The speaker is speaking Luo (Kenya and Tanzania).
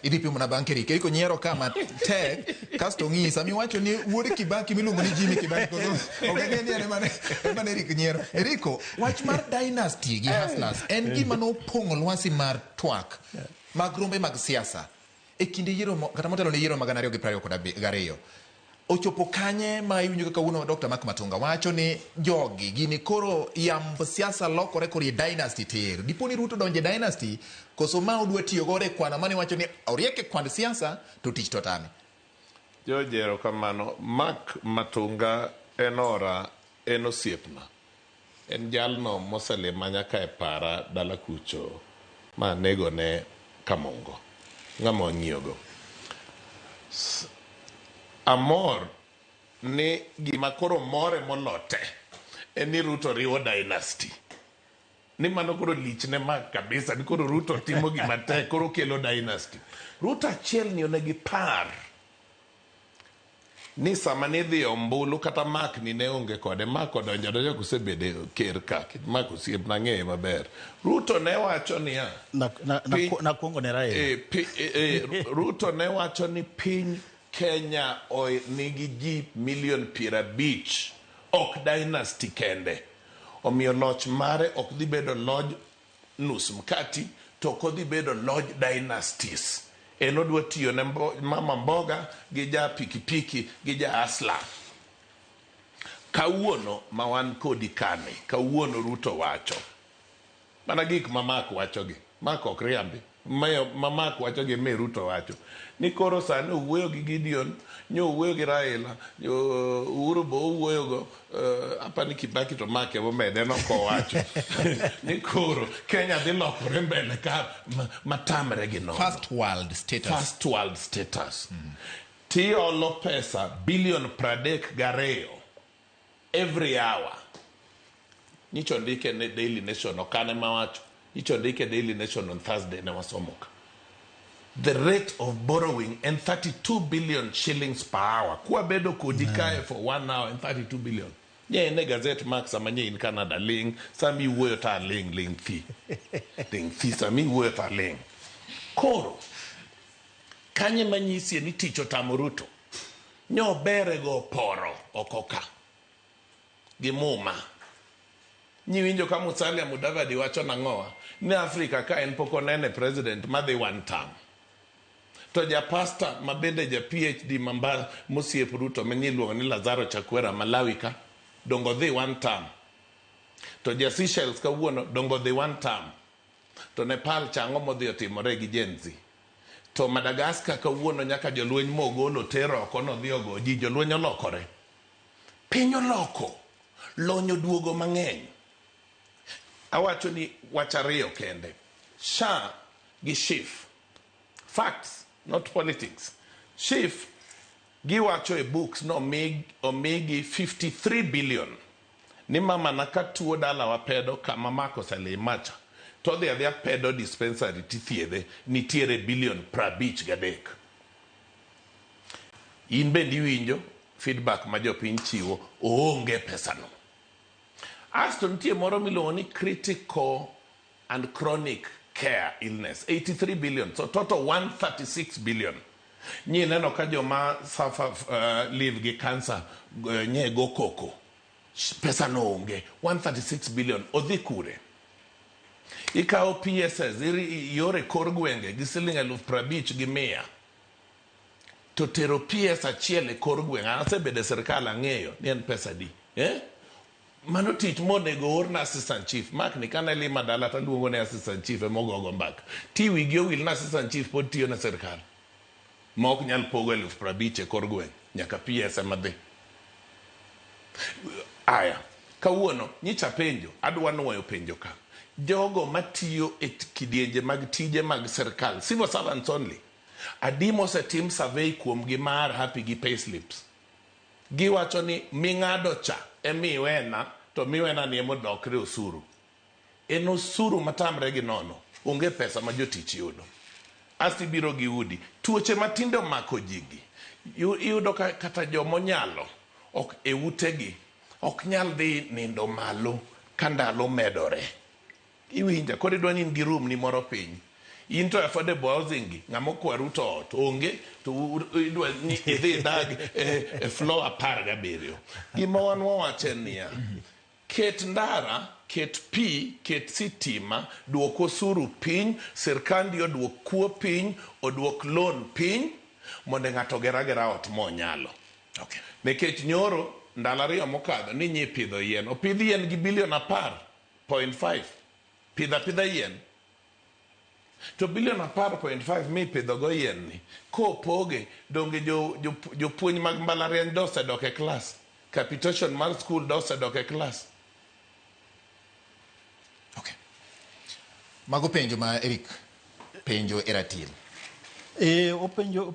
Idhi pimo na bang' Eric. Eric onyiero ka matek kasto ng'isa miwacho ni wuod Kibaki miluongo ni Jimmy Kibaki koso ok ang'e ni en emane emane Eric nyiero. Eriko, wach mar dynasty gi hustlers en gima nopong'o lwasi mar twak mag rombe mag siasa e kinde yiero kata motelo ne yiero mag 2022. Ochopo kanye ma iwinjo kaka kawuono Dr. Mark Matunga wacho ni jogi gini koro yamb siasa lokore koro e dynasty tir. Dipo ni Ruto donje dynasty koso ma odwa tiyo godo e kwano mane wacho ni oriek e kwand siasa to tich to tame. George, erokamano. Mark Matunga en ora, en osiepna. En jalno moselima nyaka e para dala kucho ma anegone kamongo. Ng'ama wang'iyogo. Amor ni gima koro more molo te en ni Ruto riwo dynasty. Ni mano koro lich ne Mark kabisa ni koro Ruto timo gima tek koro kelo dynasty. Ruto achiel ni onego ipar ni sama nidhi ombulu kata Mark ni ne onge kode, Mark odonjo adonja kosebedo ker ka, Mark osiepna ang'eye maber. Ruto ne wacho niya, Nakuongo ne Raila. Ruto ne wacho ni piny Kenya nigi ji milion 50, ok dynasty kende. Omiyo loch mare ok dhi bedo loj nus mkati to ok odhi bedo loj dynasties. En odwa tiyo ne mama mboga gi ja pikipiki gi ja asla. Kawuono ma wan kodi kani, kawuono Ruto wacho mana gik ma Mark wachogi. Mark ok riambi. Ma Mark wachogi mi Ruto wacho ni koro sani owuoyo gi Gideon, nyo owuoyo gi Raila, Uhuru bo owuoyo go, apani Kibaki to Mark ema omede en ok owacho ni koro Kenya dhi lokore mbele ka matamre gi nono. First world status. First world status. Tiolo pesa bilion 32 every hour. Nyicho ndike ne Daily Nation, ok an ema wacho. Nyicho ndike Daily Nation on Thursday ne wasomo ka. The rate of borrowing en 32 billion shillings per hour. Kwa bedo kodi kae for one hour en 32 billion. Nye en e gazet Mark sama nye in Canada ling, sama iwuoyo ta ling ling thi. Ling thi sama iwuoyo ta ling. Koro, kanye manyisie ni tich otamo Ruto? Nyo bere go poro oko ka. Gi muma. Nyiwinjo ka Musalia Mudavadi wacho nang'owa? Ni Afrika ka en pok onene president madhi one term. To ja pastor ma bende ja PhD mamba mosiep Ruto ma iluongo ni Lazaro Chakwera Malawi ka dongo dhi one term. To ja Seychelles kawuono dongo dhi one term. To Nepal cha ang'o modhi otimore gi Gen Z? To Madagascar kawuono nyaka jolweny mogolo ter oko nodhi ogo ji, jolweny olokore. Piny oloko, lony oduogo mang'eny. Awacho ni wach ariyo kende, SHA gi SHIF. Facts, not politics. SHIF giwacho e books no omigi 53 billion ni mama na ka tuo dalawa pedo kama Mark oselima cha to odhi adhiya pedo dispensary tithiedhe nitiere bilion 53. In bende iwinjo feedback ma jopiny chiwo oonge pesano. Asto nitie moro miluongo ni critical and chronic care illness 83 billion, so total 136 billion. Nyi neno ka joma suffer live gi cancer nye go koko pesa no onge 136 billion odhi kure? Ikawo PSS yore kor gwenge gi siling 50,100 to tero PS achiel e kor gweng'. An asebedo e sirkal ang'eyo ni en pesa di. Mano tich monego oor na assistant chief. Mark ni kane lima dala to aluongo ne assistant chief ema ogogo mbaka. Ti wigi owil na assistant chief pod tiyo ne sirkal ma ok nyal pogo 50,000 e kor gweng' nyaka PS ema dhi. Aya, kawuono nyicha penjo, adwa nuoyo penjo ka. Jogo matiyo e kidienje mag tije mag sirkal, civil servants only, adi mosetim survey kuomgi ma are happy gi pay slips? Giwacho ni ming'ado cha emiwena to miwena ni emodokre osuru. En osuru matamre gi nono. Onge pesa ma jotich yudo. Asto ibiro gi udi. Tuoche matinde omako ji gi. Iyudo ka kata jomonyalo ok e utegi ok nyal dhi nindo malo ka ndalo medore. Iwinja? Koro idwa ni in gi room ni moro piny. In to affordable housing gi, ng'ama okwa Ruto ot onge, to idwa ni idhi idag e floor 17. Gima wan wawacho en niya, ket ndara, ket pi, ket sitima, duok osuru piny, sirkandi oduok kuo piny, oduok loan piny, mondo ng'ato oger agera ot monyalo. Nikech nyoro ndalo 2 mokadho ni nyi pidho yien. Opidh yien gi bilion 10.5. Pidho apidha yien. To bilion 10.5 mipidho go yien ni, kopoge, donge jopuonj mag mbalariany dosedok e klas. Capitation mar school dosedok e klas. Okay. Mago penjo ma Eric penjo e ratil. Openjo.